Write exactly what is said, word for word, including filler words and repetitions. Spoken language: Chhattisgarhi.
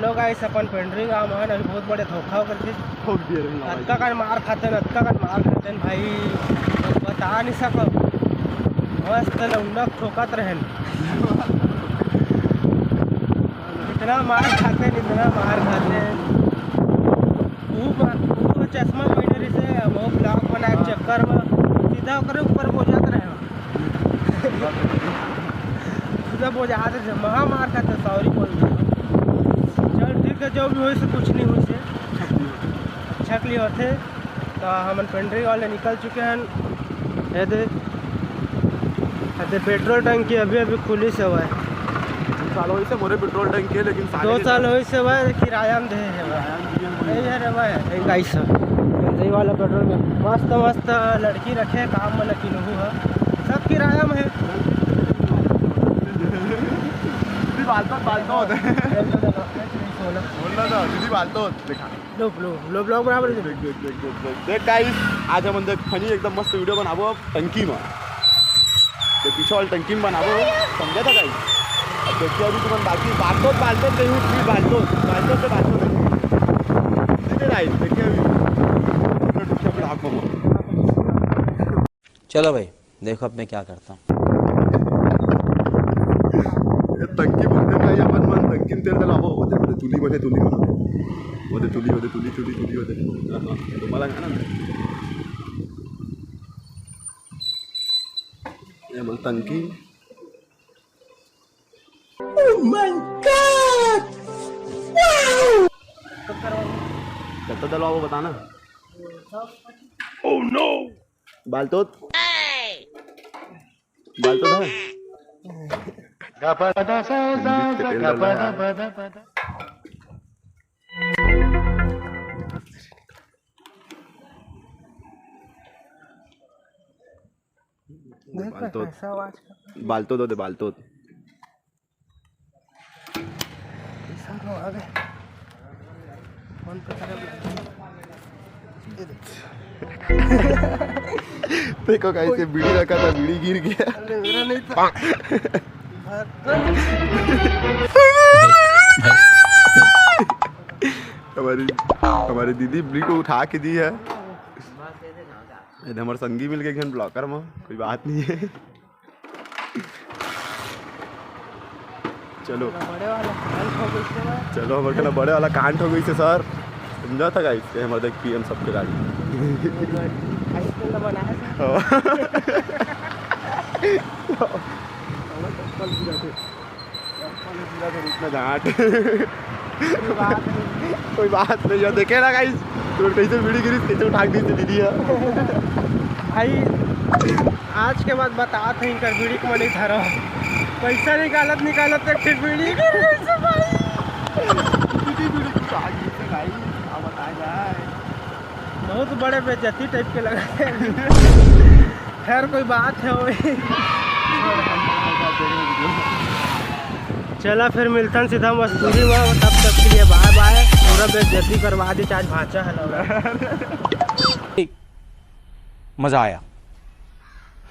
Hello guys, अपन पेंड्री गांव में हन, अभी बहुत बड़े धोखा हो गए थे। बहुत देर में अतका कन मार खाते हैं, अतका कन मार खाते हैं भाई, बता नहीं सको। मस्त लौंडा ठोकत रहन। इतना मार खाते हैं, इतना मार खाते हैं। वो मा-, वो चश्मा पहने रही से, वो ब्लॉग बनाए के चक्कर में सीधा ओकरे ऊपर बोझात रहे। सीधा बोझात रहे, महा मार खाते, सॉरी बोल दे। चल ठीक है, जो भी होइसे कुछ नहीं होइसे, अच्छा के लिए होथे। तो हमन पेंड्री वाले निकल चुके हैं। ये दे, ये दे पेट्रोल टंकी अभी अभी खुली से हुआ है। दो साल होइसे मोरे पेट्रोल टंकी है, लेकिन साढ़े दो साल होइसे हुआ है, किराया में दे है भाई। किराया में दिए हैं। यही है रे भाई, यही गाइस है। यही वाला पेट्रोल में मस्त मस्त लड़की रखे काम में, लेकिन वो है सब किराया में है। दीदी बालतोत, बालतोत। बोलना था, दीदी बालतोत, देखा। लो, लो, लो, ब्लॉग बराबर है। देख, देख, देख, देख, देख, देख गाइस, आज हमन देख फनी एकदम मस्त वीडियो बनाबो अब टंकी में। तो पीछे वाली टंकी में बनाबो, समझा था गाइस? अब देखिए अभी तुमन बाकी बालतोत, बालतोत नहीं उठ रही, बालतोत, बालतोत से बालतोत नहीं। ठीक है गाइस, देखिए अभी। चलो भाई, देखो अब मैं क्या करता हूँ। ये टंकी भरने में आई अपन मन टंकी में तेल डलाबो, वो दे, वो दे तुली बने, तुली बने। वो दे तुली, वो दे तुली, तुली, तुली, वो दे। हाँ, हाँ, तो मला खाना ना। ये मन टंकी। Oh my God! Wow! कब डलवाबो बताना। Oh no! बालतोत। बालतोत है। देख, बालतोत। कैसा आवाज कर बालतोत दे, बालतोत। पैसा तो आ गए। फोन पे करे। ये देख। देखो गाइस, ये बीड़ी रखा था, बीड़ी गिर गया। अरे, मेरा नहीं था। हमारी, हमारी दीदी बीड़ी को उठा के दी है। ये हमारे संगी मिल के एक जन ब्लॉकर में, कोई बात नहीं है। चलो। बड़े वाला कांड हो गइस हे भाई। चलो, हमर कना बड़े वाला कांड हो गइस हे सर। समझा था गाइस, ये हमर देख पीएम सबके गाड़ी। आइसक्रीम तो बनाया था। हाँ। चप्पल गिरा थे। चप्पल गिरा थे, इतना झांट। कोई बात नहीं। कोई बात नहीं है, देखे ना गाइस, तो कैसे बीड़ी गिरी, कैसे उठा के दी थी दीदी है। भाई, आज के बाद बतात हे, इनकर बीड़ी को मैं नहीं धरा। पैसा निकालत निकालत एक ठे बीड़ी गिर गई से भाई। दीदी बीड़ी को उठा के दी थी गाइस, अब बताया जाए। बहुत बड़े बेइज्जती टाइप के लगा है। खैर, कोई बात है वही। चला, फिर मिलतन सीधा मस्तूरी में, तब तक के लिए बाय बाय। पूरा बेइज्जती करवा दी, आज भांचा है लौड़ा। मजा आया।